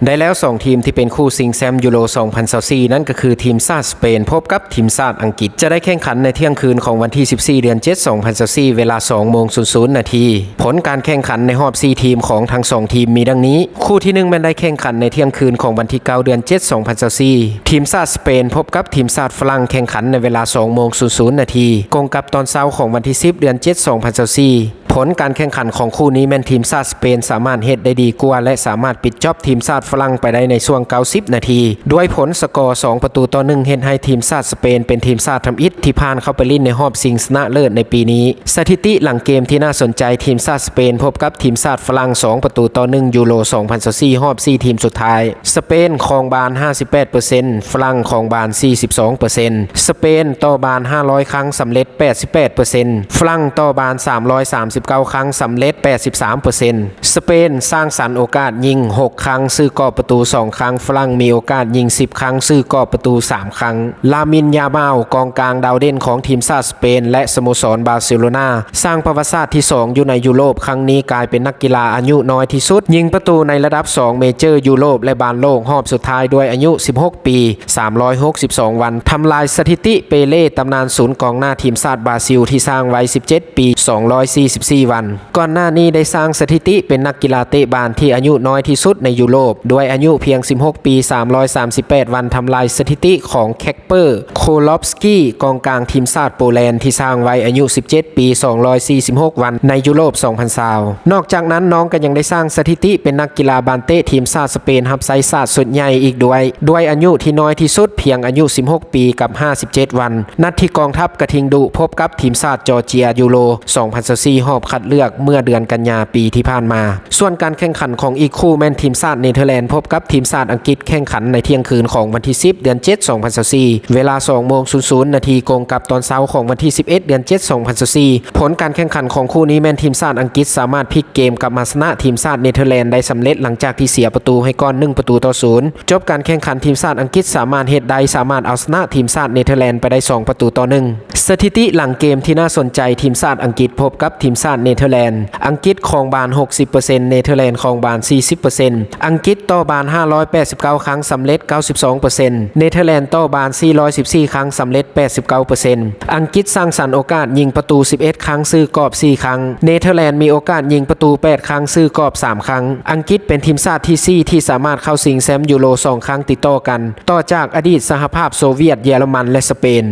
ໄດ້ແລ້ວ ສອງທີມທີ່ເປັນຄູ່ຊິງແຊ້ມຢູໂຣ ສອງພັນຊາວສີ່ ນັ້ນກໍຄືທີມຊາດສະເປນ ພົບກັບທີມຊາດອັງກິດ ຈະໄດ້ແຂ່ງຂັນໃນທ່ຽງຄືນຂອງວັນທີ ສິບສີ່ ເດືອນ ເຈັດ ສອງພັນຊາວສີ່ ເວລາ ສອງໂມງ ນາທີ. ຜົນການແຂ່ງຂັນໃນຮອບ ສີ່ ທີມຂອງທັງ ສອງ ທີມມີດັ່ງນີ້: ຄູ່ທີ ໜຶ່ງ ແມ່ນໄດ້ແຂ່ງຂັນໃນທ່ຽງຄືນຂອງວັນທີ ເກົ້າ ເດືອນ ເຈັດ ສອງພັນຊາວສີ່ ທີມຊາດສະເປນ ພົບກັບທີມຊາດຝຣັ່ງ ແຂ່ງຂັນໃນເວລາ ສອງໂມງ ນາທີ ກົງກັບຕອນເຊົ້າຂອງວັນທີ ສິບ ເດືອນ ເຈັດ ສອງພັນຊາວສີ່. ຜົນການແຂ່ງຂັນຂອງຄູ່ນີ້ແມ່ນທີມຊາດສະເປນສາມາດເຮັດໄດ້ດີກວ່າ ແລະ ສາມາດປິດຈອບທີມຊາດຝຣັ່ງໄປໄດ້ໃນຊ່ວງ ເກົ້າສິບ ນາທີ ດ້ວຍຜົນສະກໍ ສອງປະຕູຕໍ່ໜຶ່ງ ເຮັດໃຫ້ທີມຊາດສະເປນເປັນທີມຊາດທຳອິດທີ່ຜ່ານເຂົ້າໄປຫຼິ້ນໃນຮອບຊິງຊະນະເລີດໃນປີນີ້. ສະຖິຕິຫຼັງເກມທີ່ໜ້າສົນໃຈ ທີມຊາດສະເປນພົບກັບທີມຊາດຝຣັ່ງ ສອງປະຕູຕໍ່ໜຶ່ງ ຢູໂຣ ສອງພັນຊາວສີ່ ຮອບ ສີ່ ທີມສຸດທ້າຍ. ສະເປນຄອງບານ ຫ້າສິບແປດເປີເຊັນ, ຝຣັ່ງຄອງບານ ສີ່ສິບສອງເປີເຊັນ. ສະເປນຕໍ່ບານ ຫ້າຮ້ອຍຄັ້ງ ສຳເລັດ ແປດສິບແປດເປີເຊັນ, ຝຣັ່ງຕໍ່ບານ ສາມຮ້ອຍສາມສິບເກົ້າຄັ້ງ ສຳເລັດ ແປດສິບສາມເປີເຊັນ. ສະເປນສ້າງສັນໂອກາດຍິງ ຫົກຄັ້ງ ຊື່ກອບປະຕູ ສອງຄັ້ງ, ຝຣັ່ງມີໂອກາດຍິງ ສິບຄັ້ງ ຊື່ກອບປະຕູ ສາມຄັ້ງ. ລາມິນ ຢາມາວ ກອງກາງດາວເດັ່ນຂອງທີມຊາດສະເປນ ແລະ ສະໂມສອນບາເຊໂລນາ ສ້າງປະຫວັດສາດທີສອງຢູ່ໃນຢູໂຣບຄັ້ງນີ້ ກາຍເປັນນັກກິລາອາຍຸນ້ອຍທີ່ສຸດຍິງປະຕູໃນລະດັບສອງເມເຈີຢູໂຣບ ແລະ ບານໂລກຮອບສຸດທ້າຍດ້ວຍອາຍຸ ສິບຫົກປີ ສາມຮ້ອຍຫົກສິບສອງວັນ ທຳລາຍສະຖິຕິເປເລ ຕຳນານສູນກອງໜ້າທີມຊາດບຣາຊິລທີ່ສ້າງໄວ້ ສິບເຈັດປີ ສອງຮ້ອຍສີ່ສິບສີ່ວັນ. ກ່ອນໜ້ານີ້ໄດ້ສ້າງສະຖິຕິເປັນນັກກິລາເຕະບານທີ່ອາຍຸນ້ອຍທີ່ສຸດໃນຢູໂຣບ ດ້ວຍອາຍຸພຽງ ສິບຫົກປີ ສາມຮ້ອຍສາມສິບແປດວັນ ທຳລາຍສະຖິຕິຂອງ ແຄັກເປີ ໂຄລອບສກີ ກອງກາງທີມຊາດໂປແລນທີ່ສ້າງໄວ້ອາຍຸ ສິບເຈັດປີ ສອງຮ້ອຍສີ່ສິບຫົກວັນ ໃນຢູໂຣບ ສອງພັນຊາວ. ນອກຈາກນັ້ນ ນ້ອງກໍຍັງໄດ້ສ້າງສະຖິຕິເປັນນັກກິລາບານເຕະທີມຊາດສະເປນຮັບໃຊ້ຊາດຊຸດໃຫຍ່ອີກດ້ວຍ ດ້ວຍອາຍຸທີ່ນ້ອຍທີ່ສຸດພຽງອາຍຸ ສິບຫົກປີກັບ ຫ້າສິບເຈັດວັນ ນັດທີ່ກອງທັບກະທິງດຸພົບກັບທີມຊາດຈໍເຈຍ ຢູໂຣ ສອງພັນຊາວສີ່ ຮອບຄັດເລືອກເມື່ອເດືອນກັນຍາປີທີ່ຜ່ານມາ. ສ່ວນການແຂ່ງຂັນຂອງອີກຄູ່ແມ່ນທີມຊາດເນເທີແລນ ພົບກັບທີມຊາດອັງກິດ ແຂ່ງຂັນໃນທ່ຽງຄືນຂອງວັນທີ ສິບ ເດືອນ ເຈັດ ສອງພັນຊາວສີ່ ເວລາ ສອງໂມງ ນາທີ ກົງກັບຕອນເຊົ້າຂອງວັນທີ ສິບເອັດ ເດືອນ ເຈັດ ສອງພັນຊາວສີ່. ຜົນການແຂ່ງຂັນຂອງຄູ່ນີ້ແມ່ນທີມຊາດອັງກິດສາມາດພລິກເກມກັບມາຊະນະທີມຊາດເນເທີແລນໄດ້ສຳເລັດ ຫຼັງຈາກທີ່ເສຍປະຕູໃຫ້ກ່ອນ ໜຶ່ງປະຕູຕໍ່ສູນ. ຈົບການແຂ່ງຂັນ ທີມຊາດອັງກິດສາມາດເຮັດໄດ້ ສາມາດເອົາຊະນະທີມຊາດເນເທີແລນໄປໄດ້ ສອງປະຕູຕໍ່ໜຶ່ງ. ສະຖິຕິຫຼັງເກມທີ່ໜ້າສົນໃຈ ທີມຊາດອັງກິດພົບກັບທີມຊາດເນເທີແລນ, ອັງກິດຄອງບານ ຫົກສິບເປີເຊັນ, ເນເທີແລນຄອງບານ ສີ່ສິບເປີເຊັນ. ອັງກິດຕໍ່ບານ ຫ້າຮ້ອຍແປດສິບເກົ້າຄັ້ງ ສຳເລັດ ເກົ້າສິບສອງເປີເຊັນ, ເນເທີແລນຕໍ່ບານ ສີ່ຮ້ອຍສິບສີ່ຄັ້ງ ສຳເລັດ ແປດສິບເກົ້າເປີເຊັນ. ອັງກິດສ້າງສັນໂອກາດຍິງປະຕູ ສິບເອັດຄັ້ງ ຊື່ກອບ ສີ່ຄັ້ງ, ເນເທີແລນມີໂອກາດຍິງປະຕູ ແປດຄັ້ງ ຊື່ກອບ ສາມຄັ້ງ. ອັງກິດເປັນທີມຊາດທີ ສີ່ ທີ່ສາມາດເຂົ້າຊິງແຊ້ມຢູໂຣ ສອງຄັ້ງຕິດຕໍ່ກັນ ຕໍ່ຈາກອະດີດສະຫະພາບໂຊວຽດ, ເຢຍລະມັນ ແລະ ສະເປນ.